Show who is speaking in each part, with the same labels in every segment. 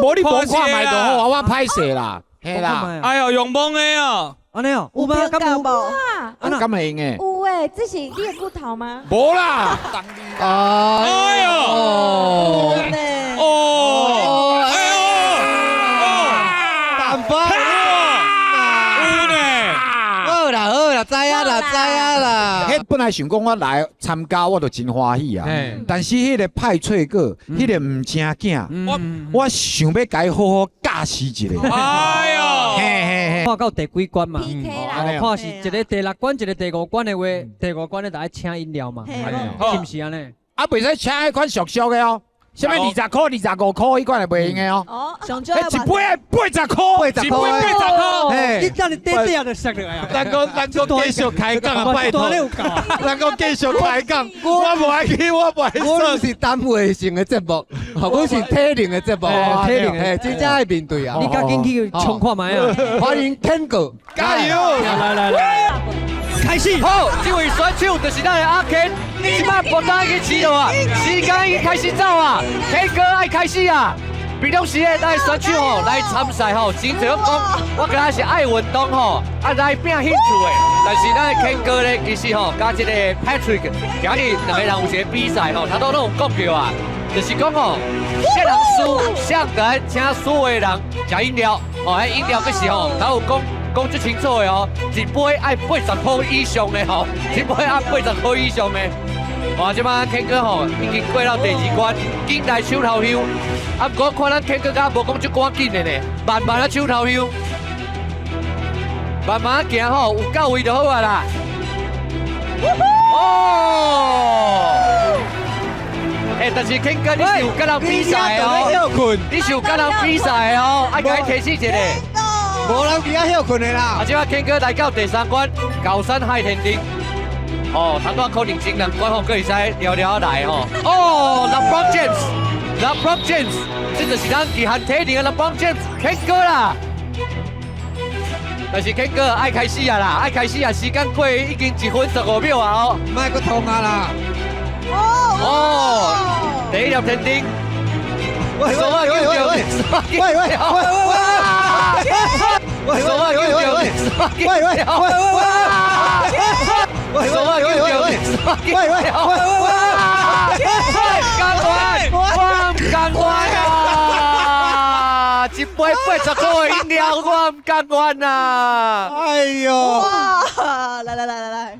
Speaker 1: 無你無看覓就好啊，我歹勢啦，嘿啦。
Speaker 2: 哎呦，用摸的哦。
Speaker 3: 按呢哦，有嗎？敢有？
Speaker 4: 哇，
Speaker 1: 敢會用的？
Speaker 4: 有欸，這是你的骨頭嗎？
Speaker 1: 無啦。
Speaker 2: 哎呦！哦！哎呦！
Speaker 5: 淡薄。
Speaker 2: 有呢。
Speaker 5: 好啦好啦，知影啦知影啦。
Speaker 1: 彼本來想講我來參加，我就真歡喜啊。但是彼個派翠克，彼個毋正囝，我想欲共伊好好教示一下。
Speaker 2: 哎呦！
Speaker 1: 嘿嘿嘿。
Speaker 3: 看到第幾關嘛？
Speaker 4: PK 啦。
Speaker 3: 看是一个第六關，一个第五關的話，第五關的就愛請飲料嘛，是毋是按呢？
Speaker 1: 啊，袂使請彼款俗俗的哦，啥物20箍、25箍彼款會袂用的哦。
Speaker 4: 哦，
Speaker 1: 一杯愛80箍，
Speaker 5: 一杯80箍。
Speaker 3: 你等你短短就摔落來啊！
Speaker 5: 咱閣繼續開講啊，拜託。咱閣繼續開講，我無愛去，我無愛。我毋是談話性的節目，阮是體能的節目，體能的，真正愛面對啊！
Speaker 3: 你趕緊去衝看覓啊！
Speaker 5: 歡迎 Ken 哥，加油！
Speaker 3: 來來來，開始。
Speaker 6: 好，這位選手就是咱的阿 Ken，這擺步當已經起落啊，時間已經開始走啊，Ken 哥愛開始啊。平常時咧，咱選手吼來參賽吼，真濟攏講，我敢若是愛運動吼，啊來拼興趣的。但是咱的 Ken 哥咧，其實吼，佮這个 Patrick 今日兩个人有一个比賽吼，他都攏有講著啊，就是講吼，啥人輸，啥人請輸的人食飲料，哦，彼飲料閣是吼，他有講講足清楚的哦，一杯愛80箍以上的吼，一杯愛80箍以上的。哇，這擺 Ken 哥吼已經過到第二關，緊來搶頭香。啊，毋過看咱 Ken 哥敢無講足趕緊的呢，慢慢仔搶頭香，慢慢行吼，有到位就好啊啦。哦，欸，但是 Ken 哥你是有佮人比賽的哦，你是有佮人比賽的哦，愛共伊提醒一下。
Speaker 5: 無人佇遐歇睏的啦。
Speaker 6: 啊，這擺 Ken 哥來到第三關，高山海天燈。哦，頭拄可能前兩關吼，閣會使聊聊來吼。哦，LeBron James，LeBron James，這就是咱極限體能的 LeBron James，Ken 哥啦。但是 Ken 哥愛開始啊啦，愛開始啊，時間過已經1分15秒啊哦。
Speaker 5: 莫閣通啊啦。
Speaker 6: 哦，第一粒天燈。
Speaker 5: 喂喂喂喂喂喂喂喂喂
Speaker 6: 手啊，喂喂喂喂喂喂手啊，喂喂喂喂喂甘願，我毋甘願啊！一杯80箍的飲料，我毋甘願啊！
Speaker 5: 哎呦！
Speaker 7: 哇！來來來來來，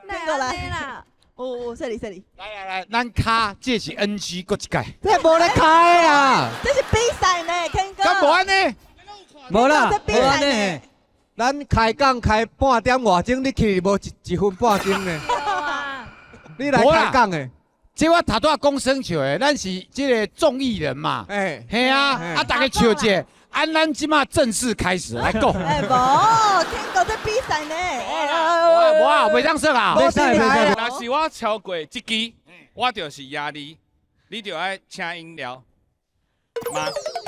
Speaker 7: 邊個來
Speaker 4: 啦？
Speaker 7: 哦，這裡這裡。
Speaker 1: 來來來，咱跤這是 NG 閣一屆。
Speaker 5: 這無咧開啦！
Speaker 7: 這是比賽呢，Ken 哥。
Speaker 1: 敢無按呢？
Speaker 3: 無啦，
Speaker 7: 這比賽呢。
Speaker 5: 咱開講開半點外鐘，你去無一分半鐘呢？你來開講的。
Speaker 1: 這我頭拄仔講耍笑的，咱是這个綜藝人嘛。
Speaker 5: 欸，
Speaker 1: 嘿啊，啊，逐家笑者，按咱這馬正式開始來講。
Speaker 7: 欸，無，Ken 哥這比賽呢？
Speaker 1: 無啊，袂當耍啊。
Speaker 3: 袂使袂使。
Speaker 2: 若是我超過這支，我就是贏你，你就愛請飲料。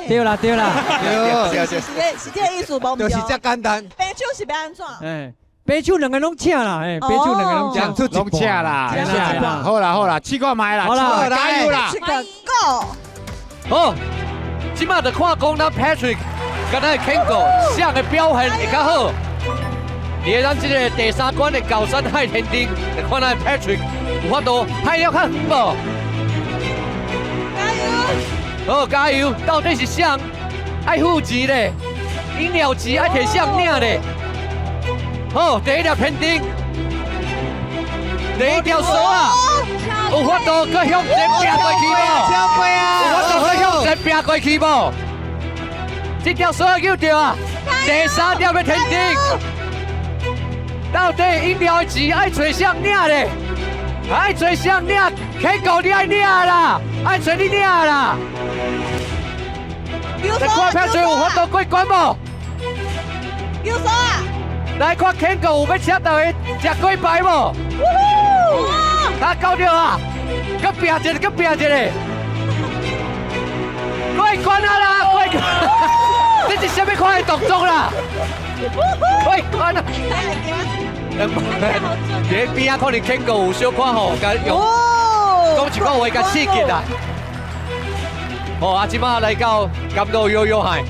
Speaker 3: 對啦對啦，
Speaker 5: 對，
Speaker 7: 是是這個意思無？
Speaker 5: 就是這簡單。
Speaker 7: 白酒是欲按怎？
Speaker 3: 欸，白酒兩个攏請啦，欸，白酒兩个攏請，
Speaker 1: 攏請啦，請啦。好啦好啦，試看覓啦，
Speaker 3: 好啦，
Speaker 1: 加油啦！
Speaker 7: 這個 Go。
Speaker 6: 好，這馬就看講咱 Patrick 佮咱 Ken 哥誰的表現會較好。佇咱這个第三關的高山海天燈，就看咱 Patrick 有法度海了較遠無？
Speaker 7: 加油！
Speaker 6: 好，加油！到底是誰愛付錢咧？飲料錢愛提誰領咧？好，第一粒天燈，第一條索啊，有法度閣向前拚過去無？有法度閣向前拚過去無？這條索仔揪著啊！第三粒的天燈，到底飲料的錢愛揣誰領咧？愛揣誰領？Ken 哥你愛領啦，愛揣你領啦。來看 Patrick 有法度過關無？
Speaker 7: 有索啊！
Speaker 6: 來看 Ken 哥有欲請大家食雞排無？他到著啊！閣拚一个，閣拚一個，過關啊啦！過關！這是啥物款的動作啦？過關啊！佇邊仔可能 Ken 哥有小可吼，共用講一句話共刺激啦。好，啊，這馬來到甘露悠悠海。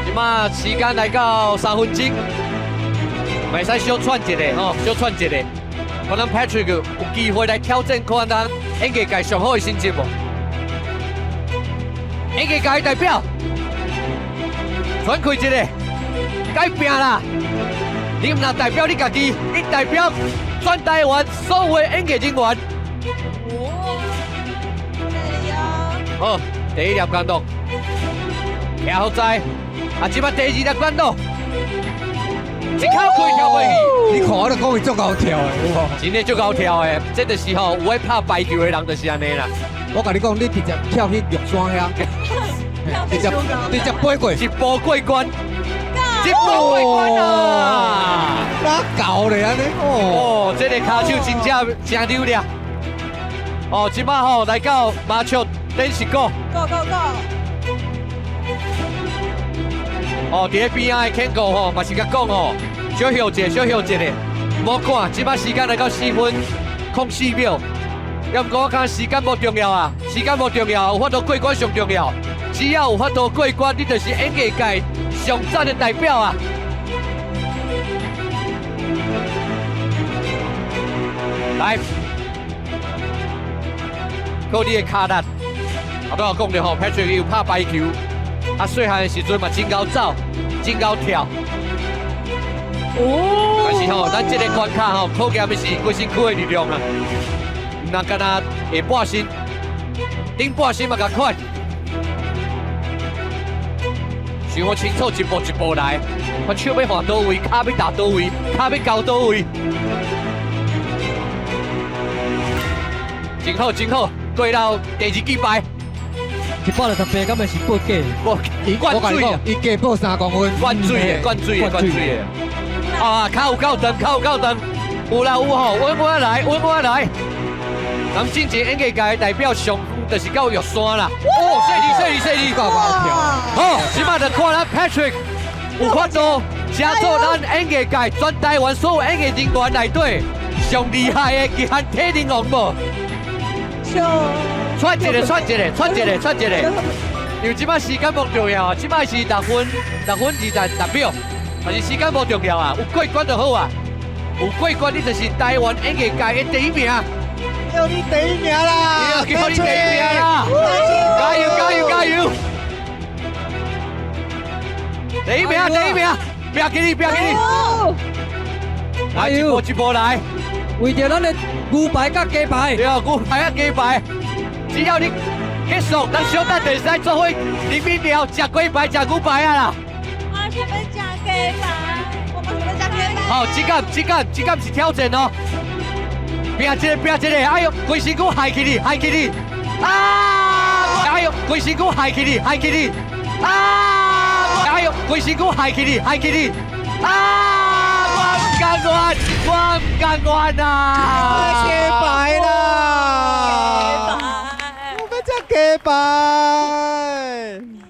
Speaker 6: 這馬時間來到3分鐘，袂使小喘一下吼，小喘一下。可能 Patrick 有機會來挑戰，看咱演藝界上好的成績無？演藝界代表，喘氣一下，改拼啦！你毋若代表你家己，你代表全台灣所有的演藝人員。好，第一粒監督，徛好在，啊，這擺第二粒監督，一口氣跳過去。
Speaker 5: 你看我都講伊足𠢕跳的，有無？
Speaker 6: 真的足𠢕跳的，這就是吼有愛拍排球的人就是按呢啦。
Speaker 5: 我共你講，你直接跳去玉山遐，直接直接飛過，
Speaker 6: 一步過關，一步過關啊！
Speaker 5: 哪搞咧按呢？
Speaker 6: 哦，這個跤手真正真溜掠。哦，這擺吼來到麻雀電視股。
Speaker 7: Go go go！
Speaker 6: 哦，佇咧邊仔的 Ken 哥吼，嘛是共講吼，小休一下，小休一下，無趕，這擺時間來到4分04秒。猶毋過我感覺時間無重要啊，時間無重要，有法度過關上重要。只要有法度過關，你就是演藝界上讚的代表啊！來，靠你的跤力。頭拄仔講著吼，Patrick 有拍排球，啊，細漢的時陣嘛真𠢕走，真𠢕跳。哦。但是吼，咱這個關卡吼，考驗的是規身軀的力量啊。毋通干焦下半身，頂半身嘛仝款。想好清楚，一步一步來。我手欲換佗位，跤欲踏佗位，跤欲交佗位。真好，真好，過了第二季牌。
Speaker 3: 168，敢會是報假？
Speaker 6: 無，灌水啊！
Speaker 5: 伊加報3公分。
Speaker 6: 灌水的，灌水的，灌水的。啊，跤有夠長，跤有夠長，有啦有吼，穩穩來，穩穩來。咱進前演藝界的代表上就是到玉山啦。哦，細膩細膩細膩，
Speaker 5: 夠𠢕跳。
Speaker 6: 好，這擺就看咱 Patrick 有法度，成做咱演藝界全台灣所有演藝人員內底上厲害的極限體能王無？喘一下，喘一下，喘一下，喘一下。因為這擺時間無重要啊，這擺是6分26秒，但是時間無重要啊，有過關就好啊，有過關你就是台灣演藝界的第一名。
Speaker 5: 叫你第一名啦！
Speaker 6: 叫你第一名啦！加油加油加油！第一名第一名，拼起你拼起你！來一步一步來，
Speaker 3: 為著咱的牛排佮雞排。
Speaker 6: 對啊，牛排佮雞排，只要你結束，咱小等就會使做伙啉飲料，食雞排，食牛排啊啦！
Speaker 4: 我想欲食雞排，
Speaker 7: 我嘛想欲食雞排。
Speaker 6: 好，這個這個這個是挑戰哦。拼一个，拼一个，哎喲，規身軀害去你，害去你，啊！哎喲，規身軀害去你，害去你，啊！哎喲，規身軀害去你，害去你，啊！我毋甘願，我毋甘願啊！
Speaker 5: 雞排啦！
Speaker 7: 雞排，
Speaker 5: 我欲食雞排。